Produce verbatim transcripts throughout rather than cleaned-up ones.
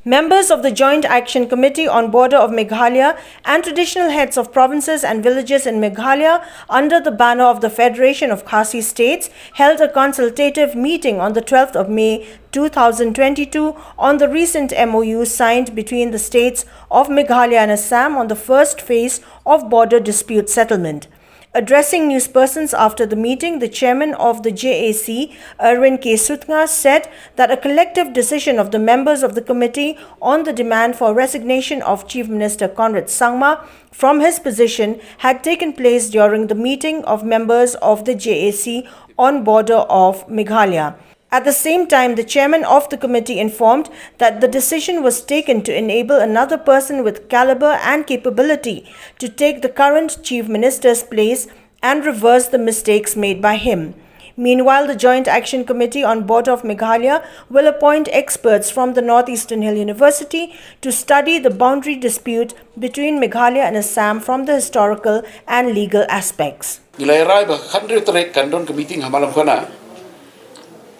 Members of the Joint Action Committee on Border of Meghalaya and traditional heads of provinces and villages in Meghalaya under the banner of the Federation of Khasi States held a consultative meeting on the twelfth of May two thousand twenty-two on the recent M O U signed between the states of Meghalaya and Assam on the first phase of border dispute settlement. Addressing newspersons after the meeting, the chairman of the J A C, Erwin K Sutnga, said that a collective decision of the members of the committee on the demand for resignation of Chief Minister Conrad Sangma from his position had taken place during the meeting of members of the J A C on border of Meghalaya. At the same time, the chairman of the committee informed that the decision was taken to enable another person with caliber and capability to take the current chief minister's place and reverse the mistakes made by him. Meanwhile, the Joint Action Committee on Border of Meghalaya will appoint experts from the Northeastern Hill University to study the boundary dispute between Meghalaya and Assam from the historical and legal aspects. Ngi la rai ba khathynriew tarik kan don ka meeting ha Malamkona.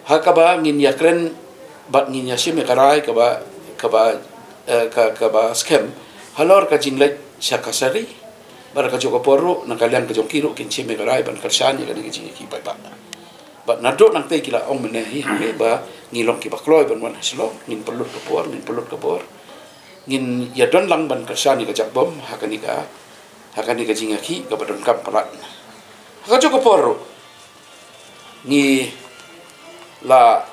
Ha kaba ngin ïakren bad ngin ïashim ïa ka rai kaba, kaba, eh, ka, kaba skhem halor ka jingleit sha Kasari bad ka jong ka por ruh na ka liang ka jong ki ruh kin shim ïa ka rai ban kyrshan ïa kane ka jingïakhih paidbah. Bad naduh nangtei ki la ong mynne hi hangne ba ngi long kiba kloi ban wan ha Shillong, ngin pynlut ka por, ngin pynlut ka bor, ngin ïadon lang ban kyrshan ïa ka jakbom ha kane ka, ha kane ka jingïakhih kaba donkam palat. Ha ka jong ka por ruh ngi la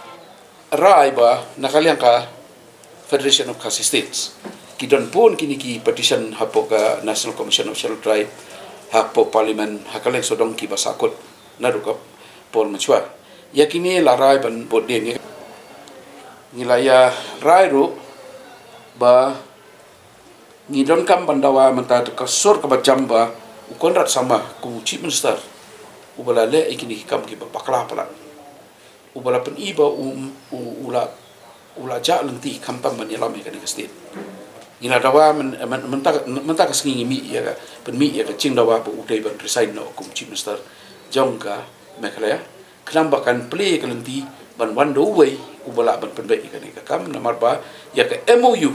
rai ba na ka liang ka Federation of Khasi States ki don bun kine ki petition hapoh ka National Commission of Scheduled Tribe hapoh Parliament ha ka liang sawdong kiba sahkut naduh ka por mynshuwa. Ïa kine la rai ban bud dien ïa. Ngi la ïa rai ruh ba ngi donkam ban dawa mynta da ka sur kaba jam ba u Conrad Sangma kum u Chief Minister uba la leh ïa kine ki kam kiba bakla palat, uba la pyni ba u, u, u la, u la jah lynti khamtam ban ïalam ïa kane ka state. Ngi la dawa myn-, myn-, mynta, mynta ka sngi ngi mih ïa ka, pynmih ïa ka jingdawa ba u dei ban resign noh kum Chief Minister jong ka Meghalaya. Khnang ba kan plie ïa ka lynti ban wan da uwei uba lah ban pynbeit ïa kane ka kam, namar ba ïa ka M O U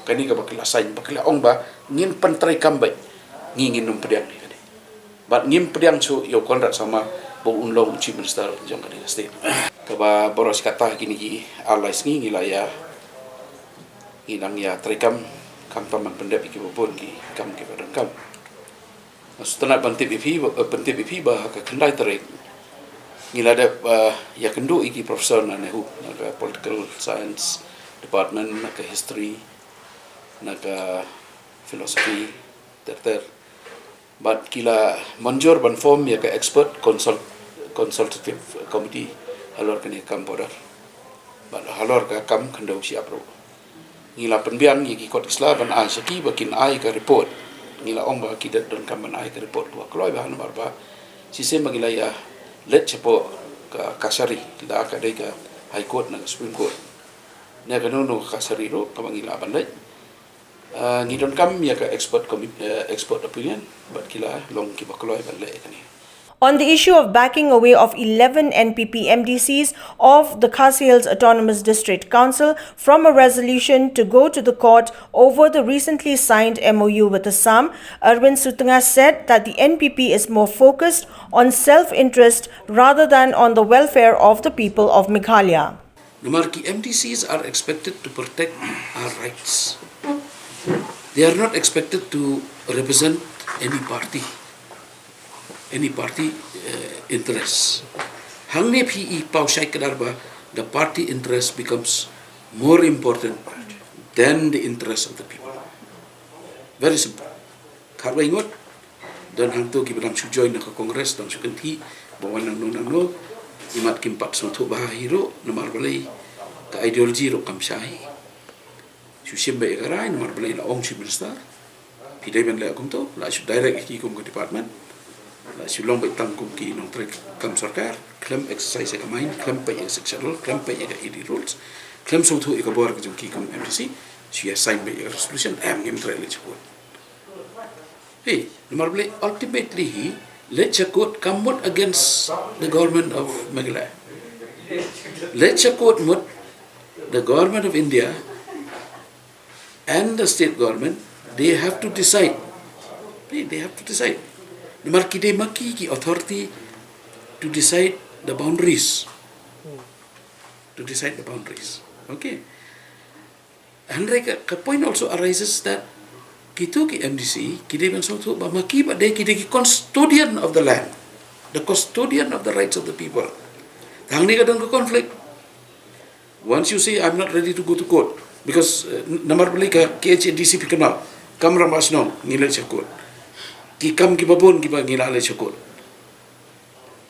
kane kaba ki la sign, ba ki la ong ba ngin pyntreikam beit, ngi ngin ym pdiang ïa kane. Bad ngim pdiang shuh ïa u Conrad Sangma ba un long u Chief Minister jong kane ka state. Kaba baroh shi katta kine ki ar lai sngi ngi la ïa, ngi nang ïa treikam khamtam ban pyndep ïa kiba bun ki kam kiba donkam. Sngewtynnat ban tip ïa phi, eh, pyntip ïa phi ba ha ka khyndai tarik ngi la dep, eh, ïakynduh ïa ki professor na NEHU, na ka Political Science Department, na ka History, na ka Philosophy, ter ter. Bad ki la mynjur ban form ïa ka expert consult-, consultative committee halor kane ka kam border. Bad halor ka kam khyndew shyiap ruh. Ngi la pynbiang ïa ki kot ki sla ban ai sha ki ba kin ai ka report. Ngi la ong ba ki dei donkam ban ai ka report, to kloi bha namar ba shisien ba ngi la ïa leit shapoh ka Kasari, lada ka dei ka High Court ne ka Supreme Court ne kano kano ka Kasari ruh kaba ngi lah ban leit. Ah, ngi donkam ïa ka expert commi-, eh, expert opinion, bad ki la long kiba kloi ban leh ïa kane. On the issue of backing away of eleven N P P M D Cs of the Khasi Hills Autonomous District Council from a resolution to go to the court over the recently signed M O U with Assam, Erwin Sutnga said that the N P P is more focused on self-interest rather than on the welfare of the people of Meghalaya. Namar ki M D Cs are expected to protect our rights. They are not expected to represent any party, any party, uh, interests. Hangne phi i paw shai kdar ba the party interest becomes more important than the interest of the people. Very simple. Khatwei ngut, don hangto kiba dang shu join na ka Congress, dang shu kynthih ba wan nangno nangno, imat kim pat sngewthuh bha hi ruh, namar balei ka ideology ruh kam shai. Shu shim beit ïa ka rai, namar balei la ong shu minister. Phi dei ban leh kumto, la shu direct ïa ki kum ka department. La shu long beit tang kum ki nongtrei kam sorkar, khlem exercise ïa ka mind, khlem peit ïa ka Sixth Schedule, khlem peit ïa ka E D rules, khlem sngewthuh ïa ka bor ka jong ki kum M D C, shu ïa sign beit ïa ka resolution, em ngim trei leit sha court. Hey, namar balei ultimately hi, leit sha court kam mut against the government of Meghalaya. Leit sha court mut the government of India and the state government, they have to decide. They, they have to decide. Namar ki dei ma ki ki authority to decide the boundaries. To decide the boundaries. Okay. Hynrei ka, ka point also arises that kito ki M D C, ki dei ban sngewthuh ba ma ki ba dei ki dei ki custodian of the land, the custodian of the rights of the people. Te hangne ka don ka conflict. Once you say, "I'm not ready to go to court," because, uh, namar balei ka K H A D C phi kynmaw, kam Rangbah Shnong ngi leit sha court. Ki kam kiba bun kiba ngi la leit sha court.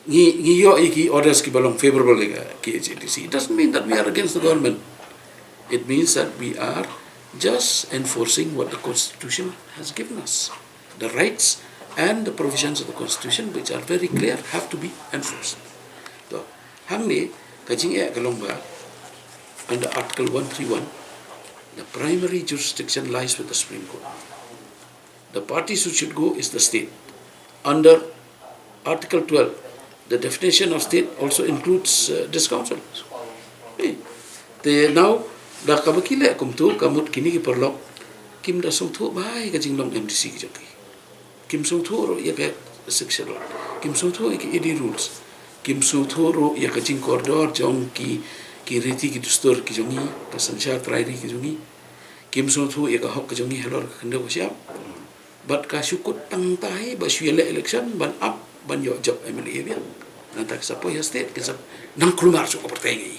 Ngi, ngi ïoh ïa ki orders kiba long favorable ïa ka K H A D C. It doesn't mean that we are against the government. It means that we are just enforcing what the Constitution has given us. The rights and the provisions of the Constitution, which are very clear, have to be enforced. To, hangne, ka jingeh ka long ba, under Article one three one, the primary jurisdiction lies with the Supreme Court. The parties who should go is the state. Under Article twelve, the definition of state also includes, uh, this council. Eh, te now, da kaba ki leh kumto, ka mut kine ki paralok kim da sngewthuh bha ïa ka jinglong M D C ki jong ki. Kim sngewthuh ruh ïa ka Sixth Schedule. Kim sngewthuh ïa ka A D rules. Kim sngewthuh ruh ïa ka jingkordor jong ki, ki riti ki dustur ki jong ngi, ka synshar trai ri ki jong ngi. Kim sngewthuh ïa ka hok ka jong ngi halor ka khyndew ka shyiap. Bad ka shu kut tang tai ba shu ïaleh election ban ap ban ïoh jop M L A biang. Nangta ki sa poi ha state, ki sa nang kulmar shuh ka pyrthei ngi.